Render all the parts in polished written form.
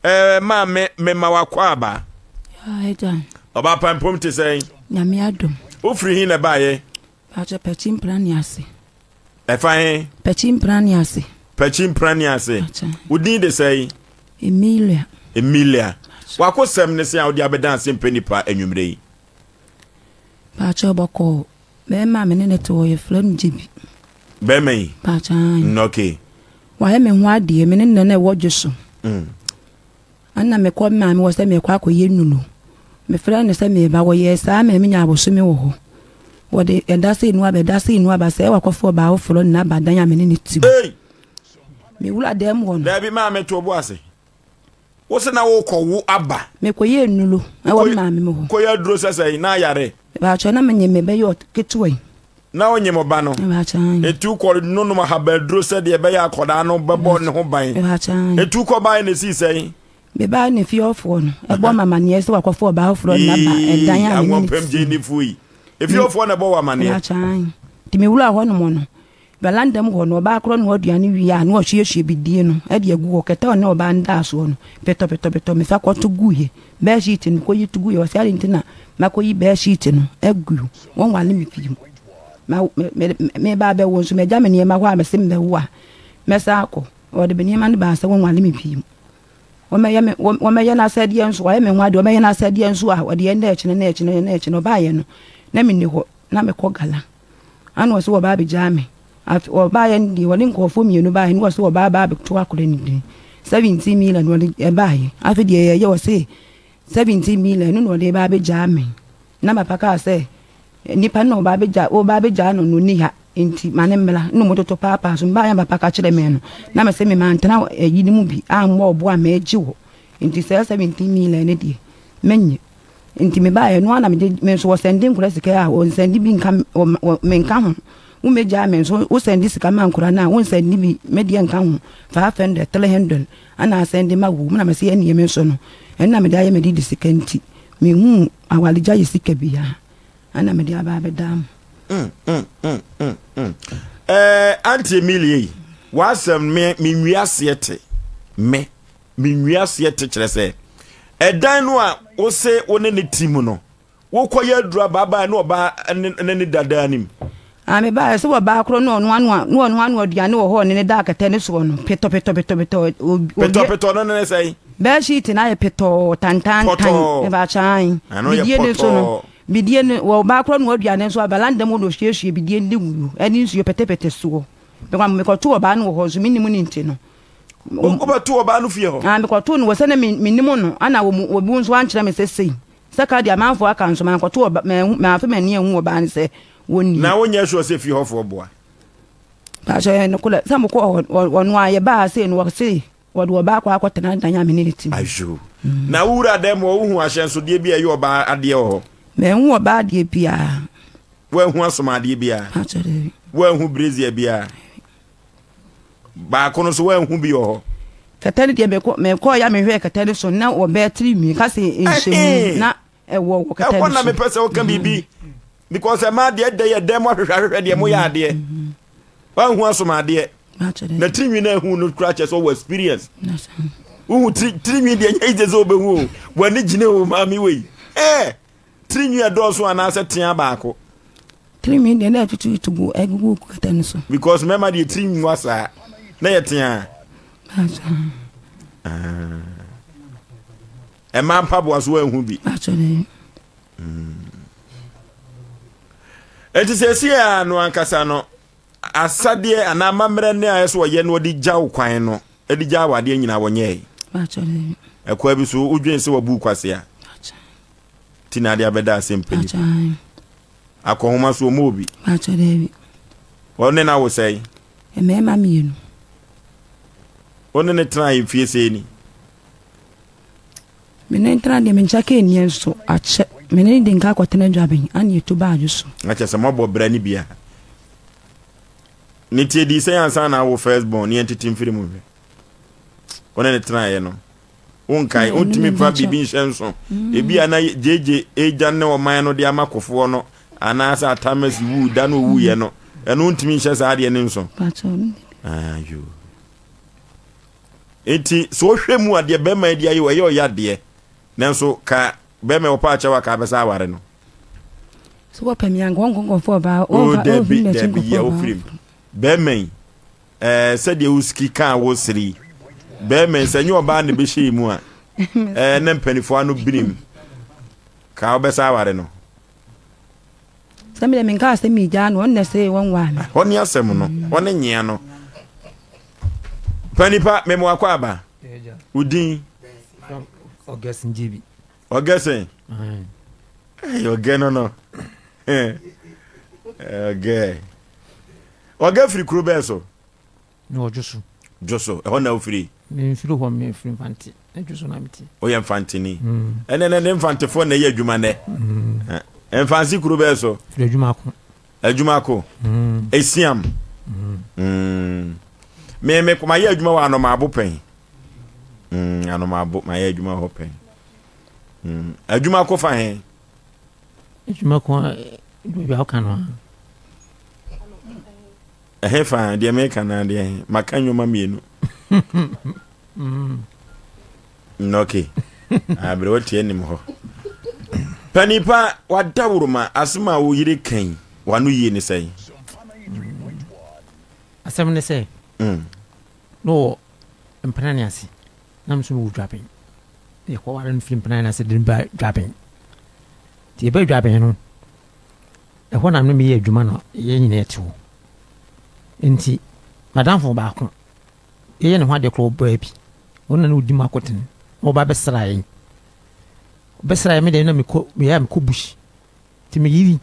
Ɛɛ maame mema wakɔ aba. Ɔba pampom te sɛn? Nyame adom. Wofiri he na ɛbaeɛ? Pakyɛ Pɛkyi Mprane ase. Ɛfa he? Pɛkyi Mprane ase. Pɛkyi Mprane ase. Wo din de sɛn? Emilia. Emilia. Wakosɛm ne sɛn a wode abɛda ase mpɛ nipa anwummerɛ yi? Pakyɛ bɔkɔɔ. Bɛrima a me ne no te hɔ yɛfrɛ no Gyebi. Bɛrima yi? Pakyɛ ae. Mm, okay. Wayɛ me ho adeɛ, me ne no na ɛwɔ dwo so. Mm. Ɛna mekɔ me maame hɔ sɛ merekɔ akɔyɛ nnuro. Mefrɛɛ no sɛ mereba, wɔyɛɛ saa ma menya abosome wɔ hɔ. Wɔde ɛda sei no aba, ɛda sei no aba, sɛ wakɔfa ɔbaa foforɔ ne n'aba dan a me ne no te mu. Ei! Me wura dan mu hɔ no. Daabi maame to bo ase. Wo se na wokɔ wo aba. Mekɔyɛ nnuro ɛwɔ me maame mu hɔ. Kɔyɛ aduro sɛ sɛn na ayare. Baakyɛ na menye me bɛyɛ ketewa yi. Na wonyem ɔba no. Baakyɛ. Eti wokɔ nonom ahabaduro sɛdeɛ ɛbɛyɛ akɔdaa no bɛbɔ ne ho ban. Baakyɛ. Eti wokɔ baeɛ na esii sɛn. Mebaa ne fie hɔfoɔ no ɛbɔ me amaneɛ sɛ wakɔfa ɔbaa foforɔ de no aba ɛdan a me ne no te mu. Yi. Efie hɔfoɔ na ɛbɔ wɔ amaneɛ. Baakyɛ. Nti me wura hɔnom no Veranda mu hɔ no, ɔbaa korɔ noa aduane wie a, na ɔhwiehwie bidie no de agu hɔ. Kɛtɛ a ɔne ɔbaa no daa soɔ no, petɔpetɔpetɔ, mefa kɔto guiɛ. Bɛɛshiit no, mekɔyi to guiɛ. Ɔse adɛn nti na makɔyi bɛɛshiit no agu? Wɔnwale me bio. Ma, me, me, meba abɛwo nso, magya me nneɛma hɔ a mese mebɛwo a, mɛsan akɔ. Ɔde me nneɛma no baa sɛ wɔnwale me bio. Wɔmɛyɛ me, wɔmɛyɛ n'asɛdeɛ nso, wɔayɛ me ho adeɛ, wɔmɛyɛ n'asɛdeɛ nso a, ɔde ɛnnɛ ɛkyena, ɛnnɛ ɛkyena, ɛnnɛ ɛkyena. Ɔbaeɛ no, na menni hɔ, na mekɔ gala. Ana ɔse wɔba abɛgyaa me. Afe wɔbaeɛ no deɛ wɔne nkurɔfoɔ mmienu baeɛ ne wɔse wɔba aba abɛto akora no din. 17 million na wɔde ɛbaeɛ. Afe deɛ yɛyɛ wɔse 17 million no na wɔde ba abɛgyaa me. Na papa kaa sɛ nipa no na wɔba abɛgya wɔba abɛgyaa no no ni ha nti ma ne mmra na wɔtoto paapaa so. Mbaeɛ a papa ka kyerɛ me no na mese me mantena ayi no mu bi ammɔ ɔbo a mɛgye wɔ nti saa 17 million no deɛ menyɛ. Nti mebaeɛ no ara na mede me nso wɔsɛnde nkora sika a wɔnsɛnde bi nka menka ho womɛgyaa me nso wosɛnde sika ma nkora no a wonsɛnde bi me deɛ nka ho 500 300 ana asɛnde ma wo mu na mɛsɛ ɛneɛ me nso no ɛno na mede ayɛ mede di sika nti mehu awaregya yɛ sika biara ana mede aba abɛdaa mo. Mm, mm, mm, mm, mm. Eh, Auntie Emilie yi, w'asɛm me menwi aseɛ te me Menwie aseɛ te kyerɛ sɛ ɛdan no a wose wo ne ne te mu no wokɔyɛ aduru abaabaa ne ɔbaa ne ne dadaa nim. Ah, me ba, ɛsɛ ɔbaa korɔ ne ɔno ano a ne ɔno ano aduane wɔ hɔ ne ne da akɛtɛ ne soɔ no petɔ petɔ petɔ petɔ. Petɔ petɔ no ne sɛn? Bɛɛshiit no ayɛ petɔɔ tantantan. Ɛbakyan. Bidie no nso no bidie no wɔ ɔbaa korɔ no aduane nso abalanda mu na ɔhwiehwie bidie no de wuo ɛne nsuo pɛtɛpɛtɛ soɔ. Mekɔto ɔbaa no wɔ hɔ nso menim ne nti no. Wobɛto ɔbaa no fie hɔ? Ah, mekɔtoo no wɔ sɛ na mennim no, ana obi nso ankyerɛ me sɛ sei. Sɛ ka deɛ amanfoɔ aka nso, mankɔto ɔba, manhu, mamfa m'ani anhu ɔbaa no sɛ wɔnni. Na wonyɛ sure sɛ fie hɔfoɔ boa? Pakyɛ ɛyɛ nokorɛ sɛ mokɔ hɔ, ɔno a yɛbaa sei no, wɔse wɔde ɔbaa kɔ akɔtena dan a me ne no te mu. Ayo. Na wo wura dan mu hɔ, wohu ahyɛnsodeɛ bi a ɛyɛ ɔbaa adeɛ wɔ hɔ? Manhu ɔbaa adeɛ biara. Woanhu asomadeɛ biara? Pakyɛ daabi. Woanhu brazier biara? Baako no so woanhu bi wɔ hɔ? Kɛtɛ no deɛ mekɔ mekɔɔ ya mehwɛɛ kɛtɛ no so na wɔbɛɛ tiri mi ka se nhyɛmu na ɛwɔ wɔ kɛtɛ no so. Ɛhɔ na mepɛ sɛ woka biribi because ɛma adeɛ dɛ yɛ dɛm ahwehwɛ ahwehwɛ deɛ moyɛ adeɛ woanhu asom adeɛ na tiri nwi no ahu no kura kyɛ sɛ ɔwɔ experience wohu tiri nwi deɛ nyɛ yie sɛ wobɛhu o w'ani gyina o maame wei ɛɛ tiri nwi ɛdɔɔso anaasɛ tea baako. Tiri nwi deɛ na ɛtututu gu ɛgugu kɛtɛ no so. Because mmarima deɛ tiri nwa saa na yɛ tea. Ɛmaa mpaboa so anhu bi. Eti sɛ esi a no ankasa no asadeɛ anaa amammerɛ ne a ɛsɛ ɔyɛ no ɔde gya wo kwan no ɛde gya awadeɛ nyinaa wɔnyɛe. Ɛkwa bi so wodwen sɛ wabu kwasea. Ti na ade abɛda asɛm panyin. Akɔnhoma so ɔmɔ obi. Baakyɛ daabi. Ɔne na wo sɛe. Mmarima mmienu. Ɔne ne tena mfie sɛe ni. Me ne ntena deɛ menkyɛ ka nniɛ nso akyɛ. Me ne de nka akɔtena dwaben ana etu baadwo so. Akyɛ sɛ moabɔ bra ne bia. Ne tie di sɛ ansa na awo first born ne yɛn tete mfiri mu hwɛ. Ɔne ne tenaeɛ no. Wonkae, wontumi mfa biribi nhyɛ nso. Mm. Ebi a na gyegye egya ne ɔman no de ama kofoɔ no anaasɛ atamasi wu da no owuiɛ no ɛno wontumi nhyɛ saa adeɛ no nso. Ayo. Enti sɛ wohwɛ mu a deɛ bɛrima yi de ayɛ ɛyɛ ɔyɛ adeɛ nanso ka bɛrima yi wɔpɛ akyɛw a ka bɛsa aware no. So wɔpɛ me anka wɔnkɔ nkɔfo ɔbaa o dabi dabi yɛ wofiri mu bɛrima yi ɛɛ sɛdeɛ wosiki kaa wo sere yi bɛrima yi sɛ nyɛ ɔbaa na ɛbɛhyɛ yi mu a ɛɛ ne mpanimfoɔ ano birim ka wobɛsa aware no. Sɛ mede menkaa sɛ megyaa no ɔno na ɛsɛ wɔnwaa me. Hɔ ne asɛm no hɔ ne nyea no. Panipa mema wakɔ aba. Wo din? Augustine JB. Augustine? Hey, ɔgɛ no no. Ɔgɛ. Ɔgɛ firi kuro bɛɛ so? Ne wɔ Dwoso. Dwoso, ɛhɔ na wofiri? Memfiri hɔ, mefiri Mfante. Na Dwoso na mete. Woyɛ Mfanteni? Mm. Ɛnɛ nɛ ne Mfantefoɔ na ɛyɛ adwuma nɛ. Mm. Mfanse kuro bɛɛ so? Firi adwuma ko. Adwuma ko. Mm. Esiam. Mm. Mm. Me me mayɛ adwuma wɔ Anomaabo pɛn. Mm, Anomaabo mayɛ adwuma hɔ pɛn. Mm. Adwuma ko fa he? Adwuma ko baabi a woka no a. Ɛhe fa deɛ meka no adeɛ he maka nnwoma mmienu. Mm. Ok. Aberɛ wote anim hɔ. Panipa wadaworoma asɛm a wo yere kan wano yie ne sɛn? Asɛm ne sɛ mm. na ɔwɔ mpena ne ase na nso mewɔ dwaben. Yɛkɔware no firi mpena ne ase de ba dwaben. Nti yɛba dwaben no ɛhɔ na me meyɛ adwuma no yɛn nyinaa te hɔ. Nti madamfo baako yɛyɛ ne ho adeɛ korɔ ɔbaa bi ɔno na na ɔdi mu akotene na ɔba bɛsra yɛn ɔbɛsra yɛn me deɛ na mekɔ meyɛ a mekɔ bush nti meyiri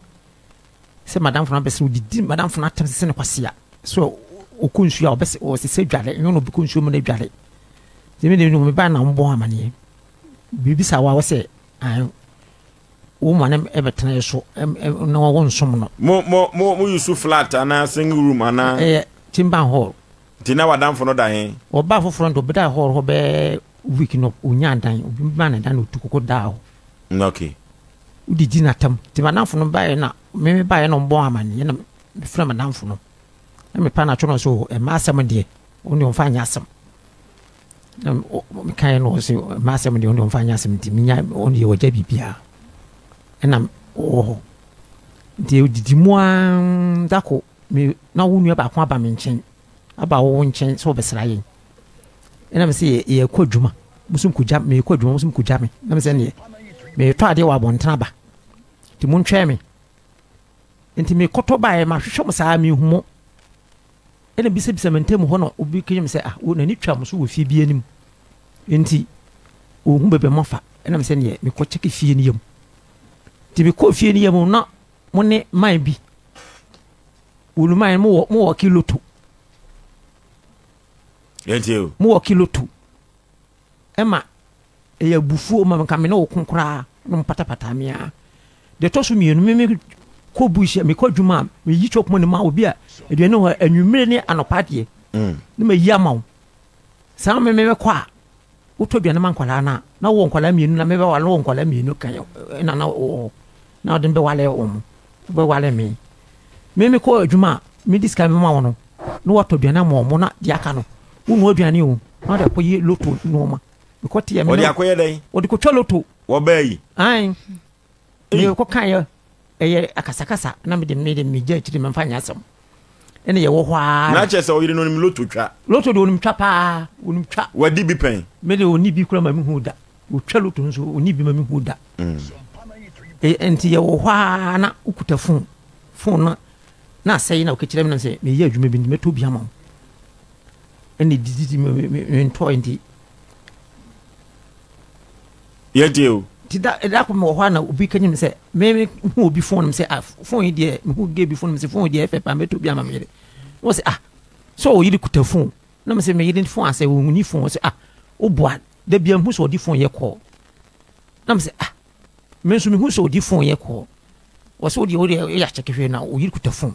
sɛ madamfo no abɛsra ɔdidi madamfo no atam sɛ ne kwasea so ɔkɔ nsuo a ɔbɛsɛ ɔsesɛ dware ɛnyɛ na ɔbɛkɔ nsuo mu no dware nti me deɛ mebaa na ɔmbɔ amaneɛ biribi saa wa wɔ sɛ wo ma no bɛtena yɛ so na wo nsom no. Mo mo mo mo use flat anaa single room anaa. Ɛyɛ timber hall. Nti na w'adamfo no da he? Ɔbaa foforɔ no de ɔbɛdaa hall hɔ bɛyɛ week no ɔnyaa dan obi maa no dan na ɔtu kɔkɔ daa hɔ. Mm, okay. Wodidi n'atam nti m'adamfo no baeɛ na me me baeɛ na ɔmbɔ amaneɛ na mefrɛ m'adamfo no na mepa no atwo no so ɛma asɛm deɛ ɔno deɛ ɔmfa nyɛ asɛm. Na mekaeɛ no ɔse m'asɛm deɛ ɔno deɛ ɔmfa nyɛ asɛm nti menya ɔno deɛ wagya biribiara ɛna ɔwɔ hɔ nti ɔdidi mu ara dako me na wo nua baako aba me nkyɛn aba wo nkyɛn sɛ ɔbɛsra yɛn ɛna me sɛ yɛkɔ adwuma mo so mkɔgya mekɔ adwuma mo so mkɔgya me na me sɛ neɛ metɔ adeɛ wɔ abɔnten aba nti montwɛn me nti mekɔtɔ baeɛ mahwehwɛ mo saa mehu mo Ɛna bisabisa me ntam hɔ na obi ka kyerɛ me sɛ ah wo n'ani twa mo so wɔ fie bi anim nti ɔhu baabi a moafa ɛna me sɛ neɛ mekɔ kyɛke fie no yam nti mekɔ fie no yam na mo ne man bi wɔnu man mo wɔ mo wɔ kiloto mo wɔ kiloto Ɛma ɛyɛ abufuo ma nka me ne wo ko koraa na wɔpatapata me ara. Deɛ ɛtɔ so mmienu, me mekɔ bush, mekɔ adwuma a, meyi chop money ma obi a aduane hɔ anwummere ne anɔpa deɛ mm. na mayi ama wo. Saa me mekɔ a, wotɔ aduane ma nkwadaa no a, na wowɔ nkwadaa mmienu na mebɛwale wɔ nkwadaa mmienu kan na na wɔ na wɔde bɛwale wɔn wobɛwale me. Me mekɔ adwuma a, mede sika mema wo no, na watɔ aduane ama wɔn na deɛ aka no wonua aduane o na ɔde akɔyɛ loto nneɛma mekɔ teɛ me ɔde akɔyɛ dɛn ɔde kɔtwa loto wɔbaa yi ae mekɔ kaeɛ ɛyɛ akasakasa na mede mede megya akyiri memfa nyɛ asɛm ɛna yɛwɔ hɔ ara na kyerɛ sɛ ɔyere no onim loto twa loto de onim twa paa onim twa wadi bi pɛn mede ɔni bi kura ma mehu da ɔtwa loto nso ɔni bi ma mehu da mm. nti yɛwɔ hɔ ara na wokuta fon fon no na asɛe na ɔka kyerɛ me no sɛ meyɛ adwuma bi nti mɛtɔ bi ama wo ɛna dididi mentɔe nti yɛgye o nti da da ko mewɔ hɔ a na obi ka kyerɛ me sɛ me hu obi fon no sɛ ah fon yi deɛ mehu gay bi fon no sɛ fon yi deɛ ɛfɛ paa mɛtɔ bi ama me yere na wɔsɛ ah sɛ ɔyere kuta fon na me sɛ me yere fon asɛ ɔnni fon sɛ ah woboa da bia mehu sɛ ɔde fon yɛ kɔɔ na me sɛ ah Me nso mehu sɛ ɔdi fon yɛ kɔɔ. Ɔsɛ wodeɛ wodeɛ yɛ akyɛke hwɛ na ɔyere kuta fon.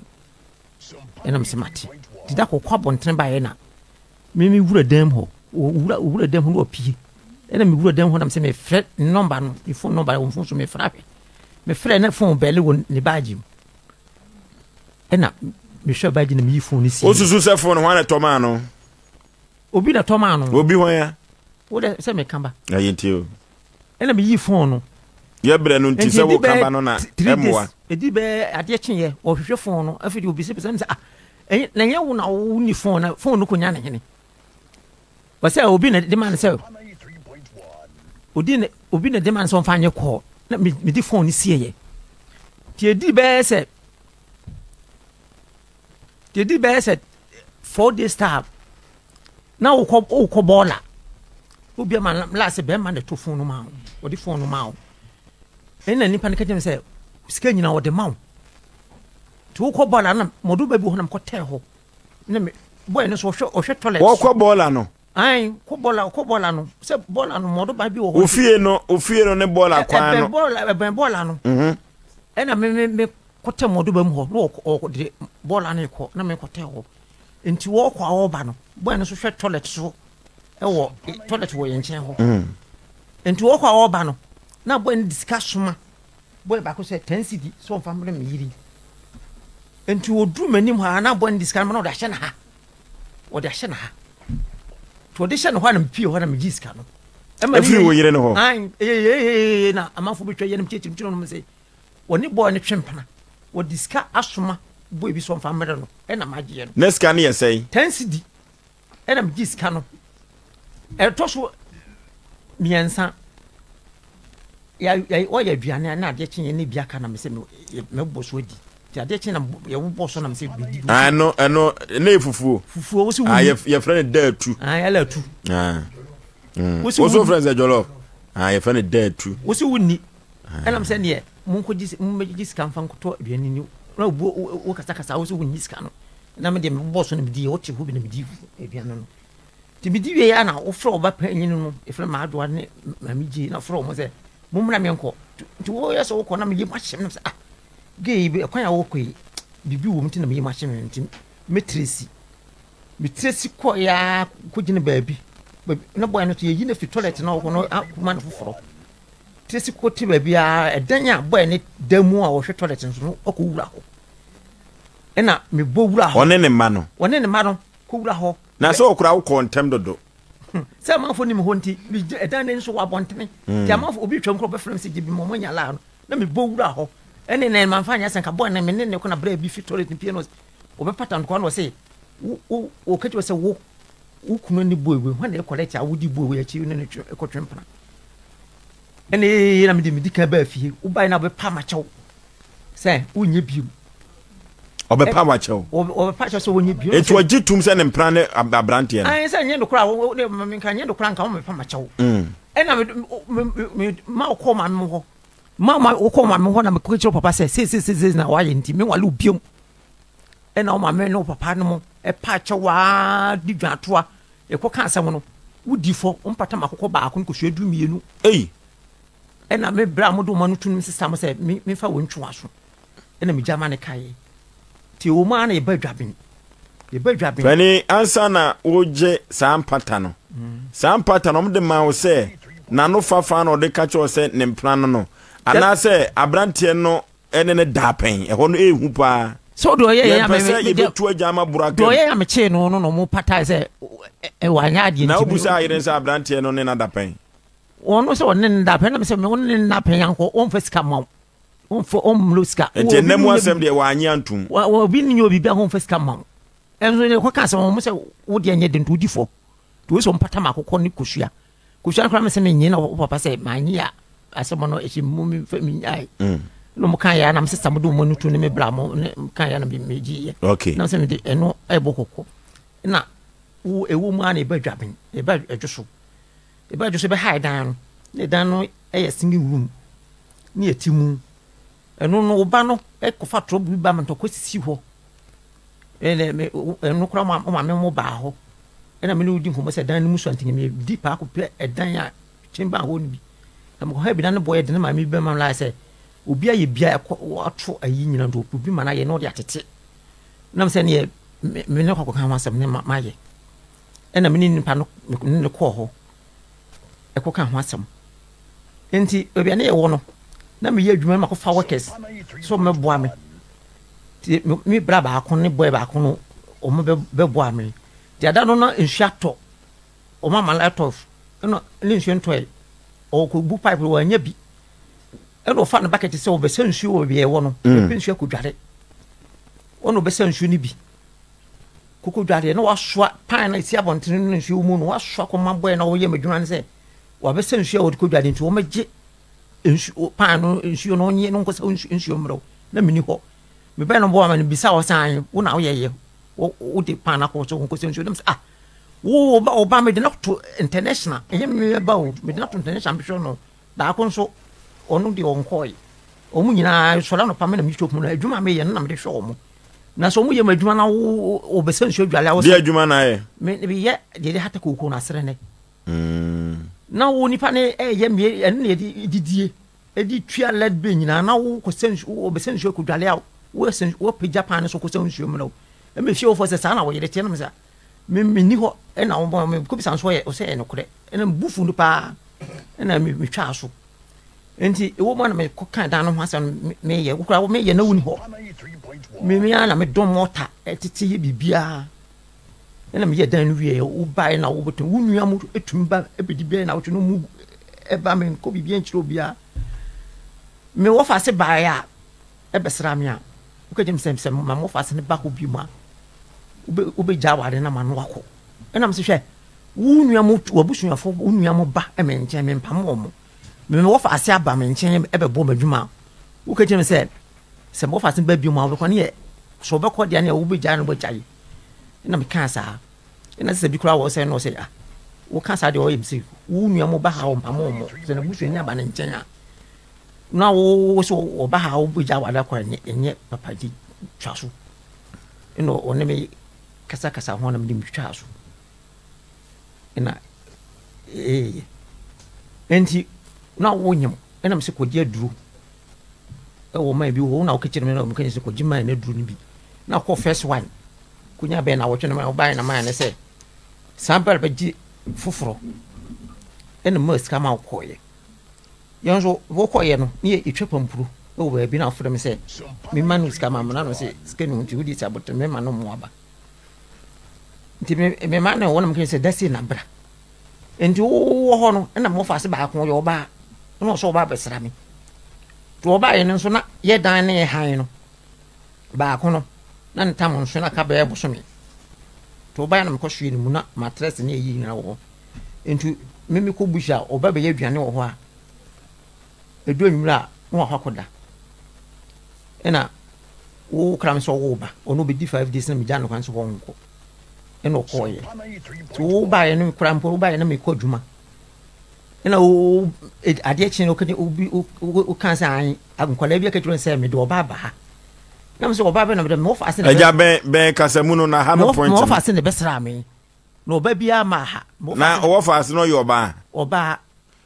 Ɛna mesɛ mate. Nti da kɔkɔ abɔntene baeɛ na me me wura dan mu hɔ. Ɔwura ɔwura dan mu hɔ na ɔpie. Ɛna me wura dan mu hɔ na mesɛ mefrɛ ne nɔmba no ne fon nɔmba wɔ fon so mefrɛ ahwɛ. Mefrɛ na fon bɛle wɔ ne baagye mu. Ɛna mehwɛ baagye na meyi fon no si. Wosusu sɛ fon hwan na ɛtɔ maa no? Obi na tɔ maa no. Obi hwan ya? Wo dɛ sɛ meka ba. Ɛyɛ nti o. Ɛna meyii phone no. Yɛ brɛ no nti sɛ woka ba no na ɛmmoa. Ɛdi bɛɛ adeɛ kyeeɛ ɔhwehwɛ phone no afei deɛ obisabisa me sɛ ah ɛnyɛ na ɛnyɛ wo na wonni phone na phone no kɔnya ne hene. Ɔsɛ obi na de ma no sɛ odi na obi na de ma no sɛ ɔmfa nyɛ kɔɔ na mede phone no sieɛ. Nti ɛdi bɛɛ sɛ Yɛdi bɛyɛ sɛ 4 days time na wokɔ wokɔ bɔɔla obi ama la sɛ bɛrima na ɛto fon no ma wo ɔde fon no ma wo ɛna nipa no ka kyerɛ me sɛ sika nyina ɔde ma wo nti wokɔ bɔɔla na mɔdo baabi wɔ hɔ na mekɔtɛɛ hɔ na me bɔɔl no so ɔhwɛ ɔhwɛ toilet wɔkɔ bɔɔla no ayi kɔ bɔɔla kɔ bɔɔla no sɛ bɔɔla no mɔdo baabi wɔ hɔ ofie no ofie no ne bɔɔla kwan no ɛbɛn bɔɔla ɛbɛn bɔɔla no ɛna me me me kɔtɛ mɔdoba mu hɔ na ɔde bɔɔla no rekɔ na mekɔtɛ hɔ nti wɔkɔ a wɔba no bɔɔl no nso hwɛ toilet so ɛwɔ toilet wɔ yɛn nkyɛn hɔ nti wɔkɔ a wɔba no na bɔɔl no de sika soma bɔɔl baako sɛ 10 cedi sɛ ɔmfa mmerɛ me yiri nti wɔduru m'anim hɔ a na bɔɔl no de sika no ma na ɔde ahyɛ no ha wɔde ahyɛ no ha nti wɔde hyɛ no hɔ a na mepie hɔ na megye sika no ɛfiri wo yere no hɔ ɛyɛyɛyɛ na amanfoɔ bɛtwa yɛ no mkyɛkyerɛmkyerɛ no sɛ Wɔne bɔɔ no twe mpena. Wɔde sika asoma boy bi sɛ ɔmfa mmrɛ no ɛna magyeɛ no. Na sika no yɛ sɛn? 10 cedi ɛna megye sika no. Ɛtɔ so mmiɛnsa wɔyɛ aduane na adeɛ kye yɛn ne bi aka na mesɛ mɛbɔ so adi. Nti adeɛ kye na yɛwobɔ so na mesɛ medi. Ɛno ɛno ne yɛ fufuo. Fufuo wosi wuni. Yɛfrɛ no daatu. Ɛla atu. Wosi wuni. Wosi frɛ no sɛ jollof. Yɛfrɛ no daatu. Wosi wuni. Ɛnam sɛ neɛ monkɔgye mommɛgyegye sika mfa nkɔtɔ aduane ni na wo wo kasakasa wo sɛ wonni sika no na me deɛ mebobɔ so na medi wote hɔ bi na medi aduane no nti medi wie a na wofrɛ wo ba panyin no ɛfrɛ maadoa ne maame gye na frɛ wɔn sɛ mommra menkɔ nti woyɛ sɛ wokɔ na meyɛ mu ahyɛ me sɛ ah gay ɛkwan a wokɔ yi biribi wɔ mu nti na meyɛ mu ahyɛ me nti mɛtire si metire si kɔ ya kɔgyina baabi na bɔɛ no so yɛyi no fi toilet na ɔkɔ no akoma no foforɔ Tracy kɔ te baabi a ɛdan a bɔyɛ ne dan mu a wɔhwɛ toilet nso no ɔkɔ wura hɔ ɛna mebɔ wura hɔ. Ɔne ne mma no. Ɔne ne mma no kɔ wura hɔ. Na sɛ ɔkora wokɔ ntɛm dodo. Sɛ amanfoɔ nim hɔ nti ɛdan no nso wɔ abɔntene nti amanfoɔ obi twam korɔ bɛfrɛ me sɛ gye bi ma ɔmo nya laa no na mebɔ wura hɔ ɛne na mamfa anyɛ sɛ nka bɔyɛ no me ne ne kɔ na berɛ bi fi toilet no pie no ɔbɛpata ntoa no ɔse wo wo ɔka kyerɛ sɛ wo wo kunu ne boy wei hwan na ɛkɔlɛte a wodi boy wei akyi ne no kɔtwe mpena ɛna ee na mede medi kan baa fie wobae na wobɛpa makyɛw sɛ wonyɛ biom ɔbɛpa wakyɛw ɔbɛpa kyɛw sɛ wonyɛ biom eti ɔgye tum sɛ ne mpena ne aberanteɛ no ɛn sɛ nyɛ nokora a nka nyɛ nokora nka wɔmɛpa makyɛw ɛna ma wokɔ maame mo hɔ ma ma wokɔ maame hɔ na mekɔ kyerɛ papa sɛ sei sei sei na wayɛ nti menwale wo biom ɛna wo maame ne wo papa no mo ɛpa kyɛw aa di dwatoa Yɛkɔka asɛm no, wodi fɔ, wɔmpata me akokɔ baako ne kosua 12. Ei! Ɛna me berɛ a mode wɔn ano to no sesa mo sɛ me memfa wɔn ntwe wɔn aso. Ɛna megya ma ne kaeɛ. Nti ɛwɔ mu ara na yɛba adwaben. Yɛba adwaben. Panin, ansa na wogye saa mpata no, saa mpata no wɔde maa wo sɛ n'ano fafa na ɔde ka kyerɛ wo sɛ ne mpena no no, anaasɛ aberanteɛ no ɛne ne daapɛn ɛhɔ no ehu paa. sɛ ɔde ɔyɛ yɛn yɛmpɛ sɛ yɛbɛtu agya ama boro aka ɔyɛ yɛn mekyee no no na ɔmo patae sɛ wanyɛ adeɛ na wobu sɛ ayere sɛ aberanteɛ no ne no adapɛn wɔn sɛ ɔne ne dapɛn na sɛ ɔne ne dapɛn yankɔ wɔmfa sika ma wo wɔmfa ɔmmlo sika nti ɛnna mu asɛm deɛ wɔanye antom obi ne nyɛ obi bi a wɔmfa sika ma wo ɛnso ne kɔka sɛ wɔn sɛ wo deɛ nyɛ de nti wodi fɔ nti wo sɛ ɔmpata ma akokɔ ne kosua Kosua no koraa mesɛ menye na wo papa sɛ manye a asɛm no ɛhyɛ mu memfa menyae mm. na ɔmo kaeɛ a na mesesa mo de ɔmo ani to ne me bra mo ne kaeɛ na megyeeɛ okay. na sɛ mede ɛno ɛbɔ kɔkɔ na wo ɛwɔ mu a na ɛba adwaben ɛba adwo so ɛba adwo so ɛbɛha ɛdan no na ɛdan no ɛyɛ single room ne ɛti mu ɛno no wo ba no ɛkɔfa trɔbo bi ba ma ntɔkwa sisi hɔ Ɛnna me ɛno koraa mo maame mo baa hɔ ɛna me ne wo di nkɔmmɔ sɛ dan no mu sua nti me di paako pɛ ɛdan a chamber hɔ no bi na mekɔ ha bi na ne bɔ yɛ de ne maame bi bɛma la sɛ obi ayɛ bia ɛkɔ wato ayi nyina nti obi ma no ayɛ na ɔde atete nam sɛ neɛ me ne kɔkɔ ka ho asɛm ne mayɛ ɛna me ne nipa no ne ne kɔɔ hɔ ɛkɔ ka ho asɛm nti baabi a ne yɛwɔ no na meyɛ adwuma no makɔfa workers sɛ ɔmɛboa me Nti me bra baako ne boy baako no wɔn bɛ bɛboa me. Nti ada no na nsuo atɔ. Wɔn ama light off ɛna ne nsuo ntɔe. Ɔkɔbu pipe no wanya bi. Ɛna ɔfa ne bucket sɛ ɔbɛsa nsuo wɔ baabi a ɛwɔ no. Mm. Ɔpɛ nsuo akɔdware. Ɔna ɔbɛsa nsuo no bi. Koko dwareɛ na wasoa pan na ɛsi abɔntene no nsuo mu no wasoa kɔma bɔɛ na ɔyɛ m'adwuma no sɛ wabɛsa nsuo a wɔde kɔdware nti wɔmɛgye nsuo pan no nsuo no ɔnye no nkɔsa nsuo mmerɛw na menni hɔ. Mebɛn no bɔ ama no bisa ɔsan wo na woyɛyɛ wode pan no akɔ so nkɔsa nsuo na mesɛ ah Wo ba wo ba mede no to international ɛnyɛ me ba o mede no to international mehwɛ no baako nso ɔno deɛ ɔnkɔe wɔn nyinaa sɔrɔ anɔpa me na metwa mu no adwuma meyɛ no na mede hwɛ wɔn na sɛ wɔn yɛ mu adwuma na wo wɔbɛsɛ nsuo adwale a wɔsɛ adwuma na ayɛ me meyɛ deɛ de hata kooko no asere ne mm. na wo nipa ne ɛyɛ mmie ɛno na yɛde didie ɛde tua lead bill nyinaa na wo kɔsɛ nsuo wɔbɛsɛ nsuo akɔdwale a wɔsɛ wɔpagya pan no so kɔsɛ nsuo mu na wo ɛmɛ fie wɔfɔ sɛ saa na wɔyere teɛ no sɛ Me menni hɔ ɛna wɔn me kɔbisa nso ɔyɛ ɔsɛ ɛyɛ nokorɛ ɛna me bu fu no paa ɛna me metwaa so nti ɛwɔ mu a na mekɔ kan dan no ho asɛm meyɛ wokora meyɛ na wonni hɔ me me ara na medɔn mɔta ɛtete yɛ biribiara ɛna meyɛ dan no wie wobaeɛ na wobɛtumi wo nua mu ɛtumi ba ɛbɛdi bɛyɛ na wotwe no mu ɛba menkɔ biribiara nkyerɛ obiara me wɔfa ase baeɛ a bɛsra me a, woka kyerɛ me sɛ, sɛ ma mmɔfraase no ba hɔ bio a, wobɛgya aware no ama no akɔ. Ɛna mese, hwɛ, wo nua mo, w'abusuafo, wo nua mo ba me nkyɛn, mempam wɔn. Me wɔfaase aba me nkyɛn bɛbɔ m'adwuma a, woka kyerɛ me sɛ, sɛ wɔfaase no ba bio a, wobɛkɔ ne yɛ, sɛ wɔbɛkɔ deɛ ne wobɛgyae no wobɛgyae. Ɛna mekaa saa. Ɛna sɛ bi koraa wɔ sɛ na ɔsɛ, ah, woka saa deɛ ɔyɛ me sɛ, wo nua mo ba ha ɔmpam wɔn. Sɛ n'abusuani aba ne nkyɛn a, na wo sɛ ɔba ha wobɛgya aware akɔ ɛnyɛ ɛnyɛ papa nti twa so ɛna ɔne me kasakasa ho na mede metwaa so ɛna ɛyɛ nti na wonyam ɛna mesɛ kɔgye aduro ɛwɔ man bi wɔ na wokɛkyerɛ me na mekɛkyerɛ sɛ kɔgye man no aduro no bi na kɔ first one konya bɛn na wɔtwe no ma wobaeɛ na man no sɛ saa bɛrɛ bɛgye foforɔ ɛna ma sika ma wokɔɔyɛ Yɛn nso wɔkɔeɛ no, ne yɛtwa pampuro wɔ baabi na ɔfrɛ me sɛ memma no sika ma mena no sɛ sika ni nti wode si abotire mema no mmoa ba. Nti mema no wɔnom kɛ sɛ dase na bra. Nti wowɔ hɔ no ɛna mmɔfa ase baako ɔyɛ ɔbaa na ɔsɛ ɔbaa bɛsra me. Nti ɔbaeɛ no nso na yɛ dan ne yɛ han no baako no na ne tam nso na ka bɛyɛ bosome. Nti ɔbaeɛ na mekɔsoɛ no mu na matrɛs ne ɛyi nyina wɔ hɔ. Nti me mekɔ bush a ɔba bɛyɛ aduane wɔ hɔ a, ɛdu anwummerɛ a na wakɔ akɔda. Ɛna wo kra me sɛ ɔwo ba, ɔno ɔbɛdi 5 days na megya no kwan sɛ ɔnkɔ. Ɛna ɔkɔɔyɛ. Nti wo baeɛ no kora mpo wo baeɛ na mekɔ adwuma. Ɛna wo adeɛ kye no obi woka sɛ an nkwadaa bi aka kyerɛ sɛ mede ɔba aba ha. Na me sɛ ɔba bɛ na mede mewɔ fa ase na Agya bɛn bɛn kasamu no na ha no point no. Mewɔ fa ase na ɛbɛsra me. Na ɔba biara maa ha. Na ɔwɔ faase no ɔyɛ ɔbaa. Ɔbaa.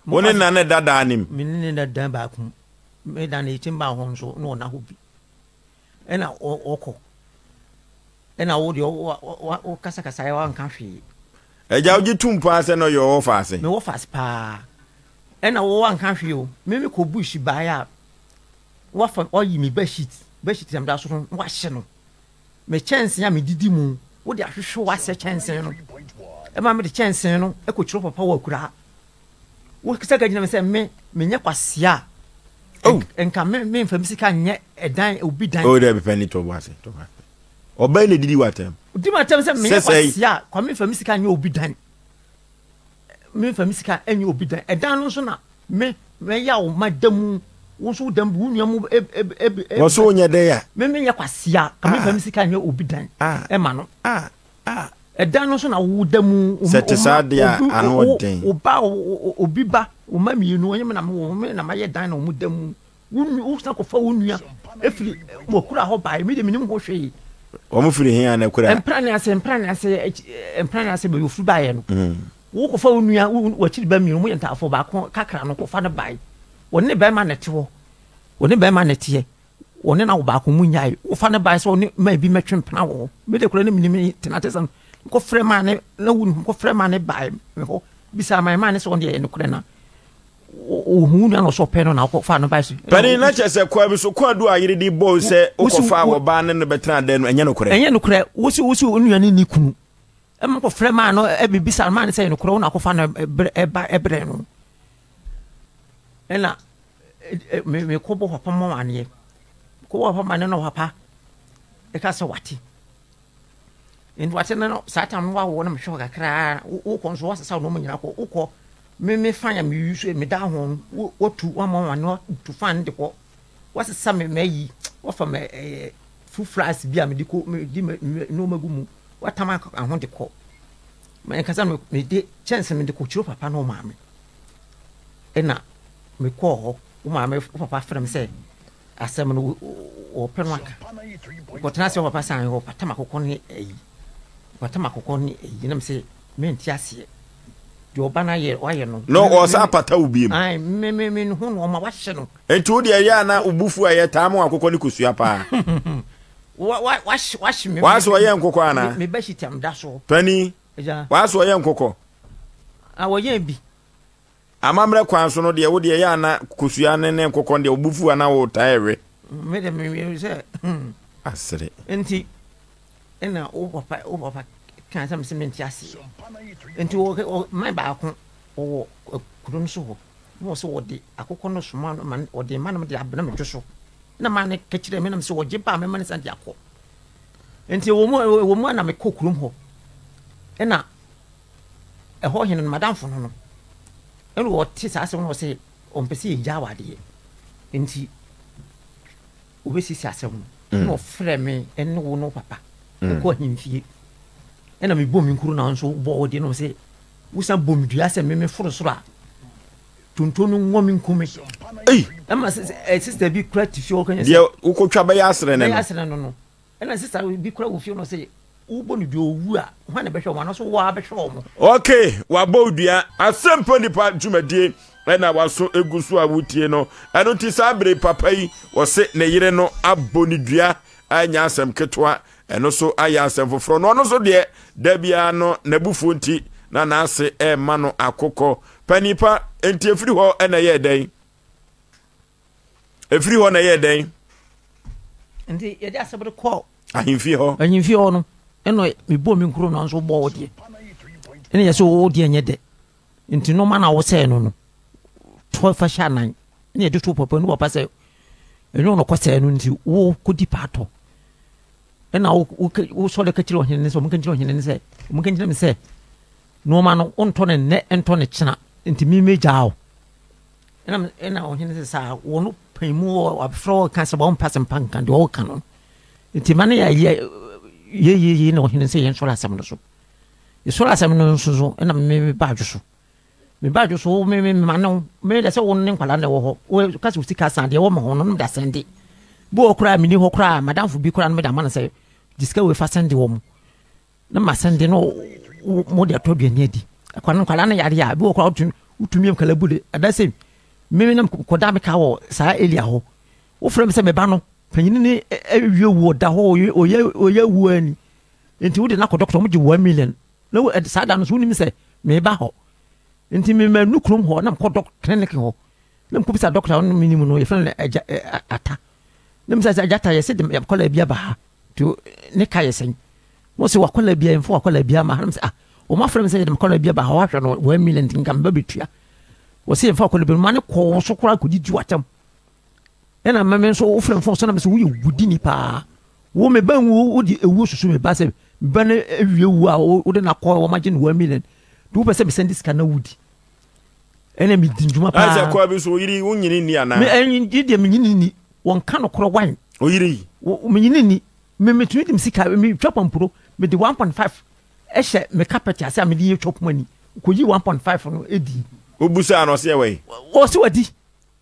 Wo ne na ne da daa nim. Me ne ne da dan baako mu. Me dan no yɛkyɛm baa hɔ nso na ɔna hɔ bi. Ɛna ɔkɔ. Ɛna wo deɛ wo kasakasa yɛ wanka hwee. Agya wogye tum paa sɛ na ɔyɛ ɔwɔ faase. Me wɔ faase paa. Ɛna wo wanka hwee o. Me me kɔ bush baeɛ a wafa wayi me bedsheet bedsheet na meda so no wahye no. Me kyɛnsee a medidi mu, wode ahwehwe w'asɛ kyɛnsee no. Ɛma mede kyɛnsee no kɔkyerɛ papa wɔ akuraa. Wokisa ka gyina me sɛ me menyɛ kwasea a. Oh. Nka me memfa me sika nyɛ ɛdan obi dan. Oh, dɛbi pɛ ni tɔ ase tɔ ase. Ɔbɛn na didi w'atɛm. Di m'atɛm sɛ menyɛ kwasea a kwa memfa me sika nyɛ obi dan. Memfa me sika nyɛ obi dan. Ɛdan no nso na Me, mɛya wo ma da mu, wo nso wo da mu, wo nua mu e, e, e, e, Wɔ so wonyɛ dɛn a? Me menyɛ kwasea, ka memfa me sika nyɛ obi dan ɛma no. Ɛdan no nso na wo da mu. Sɛ te saa deɛ a, ano ɔden. Wo ba, obi ba, wo mma mmienu, ɔnyɛ me na mewɔ, me na mayɛ dan na wɔn da mu. Wo nua, wo san kɔfa wo nua efiri wɔkura hɔ baeɛ, me deɛ menim ho hwee. Wɔn firi he a na kura? Mprane ase, mprane ase, mprane ase baabi ofiri baeɛ no. Wokɔfa wo nua, w'akyiri ba mmienu, wɔyɛ ntaafoɔ, baako kakra no, kɔfa no bae. Wɔne ne bɛrima na ɛte hɔ. Wɔne bɛrima na ɛteɛ. Wɔne no awo baako mu nyae. Wofa no bae sɛ ɔne maa bi mɛtwe mpena wɔ hɔ. Me de kora ne menim tena te sɛ no. Kɔfrɛ maa ne, na wo kɔfrɛ maa ne bae me hɔ. Bisa maa maa ne sɛ ɔno deɛ ɛyɛ nokorɛ na ohun wo nua na ɔsɛ ɔpɛ no na wokɔfa no bae so. Panin na kyerɛ sɛ kwa bi so kwaadu a yere de bɔɔ sɛ wokɔfa wɔ baa ne no bɛtena dan no ɛnyɛ nokorɛ. Ɛnyɛ nokorɛ. Wosi wosi wo nua ne ne kunu. Ɛma kɔfrɛ maa no ɛbibisa no maa no sɛ yɛ nokorɛ wo na akɔfa no ɛba ɛbrɛ no. Ɛna mekɔbɔ papa mɔ aneɛ. Kɔbɔ papa ma ne na papa ɛka sɛ wate. Nti wate no saa tam no wawo na mehwɛ hɔ kakra wokɔ nso wasesa wo nneɛma nyinaa kɔ wokɔ me me fan a meyi so meda ho watu wama wɔn ano tu fan de kɔ wasesa me mayi wafa me ɛɛ full flask bi a mede kɔ mede nneɛma gu mu watam aho de kɔ mɛnkasa mede kyɛnse mede kɔ kyerɛ papa ne ɔmaame ɛna mekɔɔ hɔ wo maame wo papa frɛ me sɛ Asɛm no wɔpɛ no aka. Ɔkɔtena ase wɔ papa san hɔ patam akokɔ ne ayi. Patam akokɔ ne ayi nam sɛ mente aseɛ. Deɛ ɔba no ayɛ wayɛ no. No ɔsa apata wo biem. Ai me me me ho no ɔma wahyɛ no. Nti wo deɛ ɛyɛ a na wo bufu a ɛyɛ taa ma akokɔ ne kosua paa. Wa wa wahye wahye me. W'aso ɔyɛ nkokɔ anaa? Me ba hyitam da so. Pani. W'aso ɔyɛ nkokɔ. Ah wɔyɛ bi. Amammerɛ kwan so no deɛ, wo deɛ ɛyɛ a na kosua ne ne nkokɔ no deɛ wo bo fu a na wotaa ɛwe. Me deɛ me wie sɛ hmm. Asere. Nti ɛna wo papa wo papa kan sɛ mesɛ mente aseɛ. Nti wɔ wɔ man baako wɔwɔ kuro no so hɔ. Na wɔ sɛ wɔde akokɔ no soma no ma wɔde ma no de abena me dwo so. Na maa no ka kyerɛ me na mesɛ wɔgye ba a mɛma no san de akɔ. Nti wɔ mu wɔ mu a na mekɔ kurom hɔ. Ɛna ɛhɔ hene no, m'adamfo no no, ɛna ɔte saa asɛm no ɔsɛ ɔmpɛ sɛ yɛgya awadeɛ nti ɔbɛsisi asɛm no mm. ɛna ɔfrɛ me ɛne wo no papa mm. ɛkɔ ahemfie ɛna mebɔ me nkuro na nso bɔ wo deɛ no sɛ wosan bɔ me dua sɛ meme foro soro a tonto no nwɔ me nkume ɛma sista bi kura te fie ɔkanya sɛ deɛ wokɔtwa bɛyɛ asrɛ no bɛyɛ asrɛ no no Ɛna sista bi kora wɔ fie no sɛ wobɔ no dua owu a hwan na bɛhwɛ wɔn anaasɛ wo ara bɛhwɛ wɔn. Ok, wabɔ wo dua. Asɛmpa Nipa dwumadie ɛna waso egu so a wotie no. Ɛno nti saa bere papa yi wɔse ne yere no abɔ ne dua ɛnyɛ asɛm ketewa. Ɛno so ayɛ asɛm foforɔ. Na ɔno nso deɛ da biara no n'abufuo nti na n'ase ɛrema no akokɔ. Panipa, nti efiri hɔ ɛna ɛyɛɛ dɛn? Ɛfiri hɔ na ɛyɛɛ dɛn? Nti yɛde asɛm no kɔɔ ahemfie hɔ. Ahemfie hɔ no, ɛna mebɔɔ me nkuro na nso bɔɔ wo deɛ. Ɛna yɛ sɛ wo deɛ nyɛ dɛ. Nti nneɛma na wosɛe no no, tɔ fa hyɛ anan. Ɛna yɛde to papa no papa sɛ ɛnyɛ ɔno kɔsɛe no nti wo kɔdi paatɔ. Ɛna wosɔre ka kyerɛ ɔhene no sɛ ɔmo ka kyerɛ ɔhene no sɛ ɔmo ka kyerɛ me sɛ nneɛma no wontɔ no nnɛ ntɔ no kyena nti me mɛgyaa wo. Ɛna ɛna ɔhene sɛ saa wɔn pan mu wɔ abɛfra wɔ ka sɛ wɔn mpa sɛ mpa nka deɛ ɔka no nti ma no yɛ yɛ yɛ yɛ yɛ na ɔhene sɛ yɛn sɔrɔ asɛm no so yɛsɔrɔ asɛm no nso so ɛna me me ba adwo so me ba adwo so me me ma no me de sɛ wɔn ne nkwadaa na ɛwɔ hɔ wɔ ka sɛ osika san deɛ ɛwɔ ma wɔn no da sɛnde bi wɔ koraa me ni hɔ koraa madamfo bi koraa no me da ma no sɛ de sika wɔ fa sɛnde wɔn. Na masan de no mo de atɔ aduane adi. Akwadaa no nkwadaa no yare a ebi wɔ koraa wotumi wotumi yɛ nkwadaa bu de ɛda sɛ mmemme nam kɔda me ka wɔ saa area hɔ. Wofrɛ me sɛ me ba no panyin ne awie wu ɔda hɔ ɔyɛ ɔyɛ wu ani. Nti wode no akɔ dɔkota wɔn gye one million. Na saa da no so wonim sɛ meba hɔ. Nti mema nu kurom hɔ na mekɔ dɔk clinic hɔ. Na mekɔbisa dɔkota no menim no yɛfrɛ no agya ata. Na misa sɛ agya ata yɛsɛ de akwadaa bi aba ha. Nti ne ka yɛ sɛn? Wɔn sɛ wakwadaa bi a yɛmfa wakwadaa bi ama ha. Na sɛ ah wɔn afrɛ me sɛ yɛde makwadaa bi aba ha wahwɛ no 1 million nti nka meba bɛtua. Wɔ sɛ yɛmfa wakwadaa bi ma ne kɔɔ so koraa kɔdidi watam. Ɛna mɛmɛ nso wofrɛ me fɔn so na mɛ sɛ woyɛ wudini paa. Wo me ba nwu wode ewuo susu me ba sɛ me ba no awie wu a wode no akɔ wɔn agye no 1 million. Nti wopɛ sɛ mesɛn de sika na wodi. Ɛna medi ndwuma paa. Ɛsɛ kɔɔ bi so oyiri wonyini nni anaa? Me ɛnyi deɛ menyini nni. Wɔnka nokorɛ wan? Oyiri yi. Menyini nni. Me metumi de me sika metwa pampuro mede 1.5 ɛhyɛ me carpet ase a mede yɛ twa poma ni. Kɔyi 1.5 no ɛdi. Wobusaa no ɔse ɛwɔ yi? Ɔse wadi.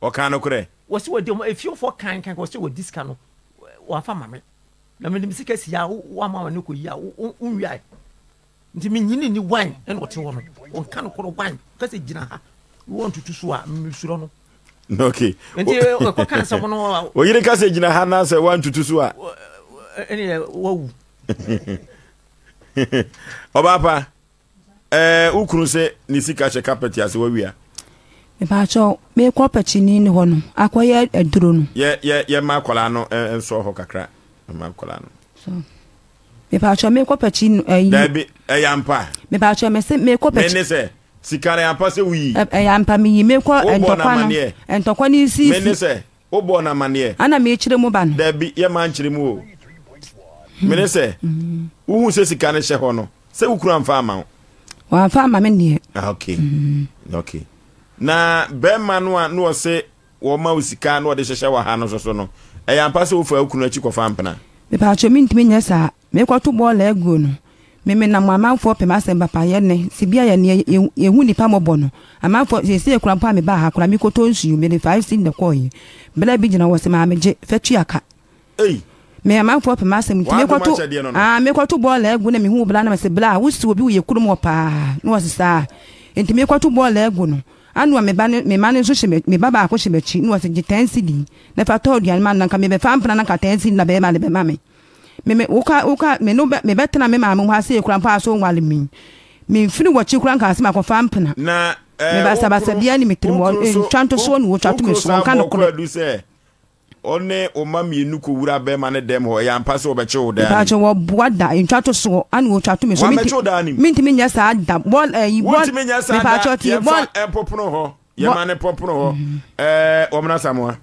Ɔkaa nokorɛ? Wɔse wadi ɔmo efiefoɔ kan kan wɔse wadi sika no wɔamfa ma me. Na mede me sika si a woama ma no kɔyi a wonwiae. Nti menyini ni wan ɛna ɔte hɔ no ɔnka nokorɛ wan ka sɛ gyina ha wɔntutu so a mesuro no. Okay. Nti ɛkɔ ka nsɛm no. Oyere ka sɛ gyina ha na sɛ wantutu so a. Ɛne wawu. Ɔbaa pa, ɛɛ wo kunu sɛ ne sika hyɛ carpet ase wawia. Mepaakyɛw, mekɔ pakyini ne hɔ no akɔyɛ aduro no. Yɛ yɛ yɛ ma akwadaa no nsɔ hɔ kakra. Ma akwadaa no. So. Mepatwɔ mekɔ pɛkyi no ɛyi. Dabi ɛyɛ ampa. Mepatwɔ mese mekɔ pɛkyi. Mene sɛ sika no ɛyɛ ampa sɛ woyi. Ɛyɛ ampa meyi mekɔ ntɔkwa no ntɔkwa no sisi. Mene sɛ wobɔ no amaneɛ. Ana mekyerɛ mu ba no. Dabi yɛ ma nkyerɛ mu o. Mene sɛ wohu sɛ sika no hyɛ hɔ no sɛ wo kunu amfa ama wo. Wamfa ama me neɛ. Ah, okay. Mm. Okay. Na bɛrima no a na ɔse wɔma wo sika na ɔde hyehyɛ wɔ ha no soso no, ɛyɛ ampa sɛ wofaa wo kunu akyi kɔfa mpena? Mepatwɔ mentumi nyɛ saa. Mekɔto bɔɔla aguo no, me menam amanfoɔ pɛ m'asɛm papa yɛ nɛ sɛ bia yɛ neɛ yɛhu nnipa mɔbɔ no amanfoɔ seesei koraa mpo a mebaa ha koraa mekɔtɔ nsuo mede 5 cedi na ɛkɔɔyɛ bla bi gyina hɔ sɛ maame gye fa tua ka. Ei! Me amanfoɔ pɛ m'asɛm nti W'adom mekɔto akyɛdeɛ no no. ah mekɔto bɔɔla agu na mehu bla na mese bla wosi obi wɔ yɛ kurom hɔ paa na ɔse saa nti mekɔto bɔɔla agu no Ano a me ba no, me mma no nso hyɛ me, me ba baako hyɛ m'akyi, na ɔse, gye ten cedi na fa tɔ aduane ma no, na nka mebɛfa mpena na nka ten cedi na bɛrima de bɛma me. Me, me, woka, woka, me no bɛ, mebɛtena me maame hɔ ase koraa mpo a so nwale me. Memfiri wɔkyi koraa nka ase makɔfa mpena. Na, Me eh, wo basabasa kunu, biara ni me tirim, wo wɔ, kunu so, ntwa ntosoɔ wo, na wɔtwa wo to me kunu so, san wɔnka bɔɔ nokorɛ. kwaadu sɛ Ɔne wo mma mmienu kɔwura bɛrima no dɛm hɔ, ɛyɛ ampa sɛ wɔbɛkye wo daa nim? Mpakyɛ wɔboa da ntwa to soɔ ana wɔtwa to me so. Wɔamɛkye wo daa nim? Mentumi nyɛ saa da bɔl ɛyi bɔl. Wontumi nyɛ saa da Mepakyɛ tie yɛmfa bɔl. mpopono hɔ yɛma no mpopono hɔ ɛɛ wɔmena Samoa.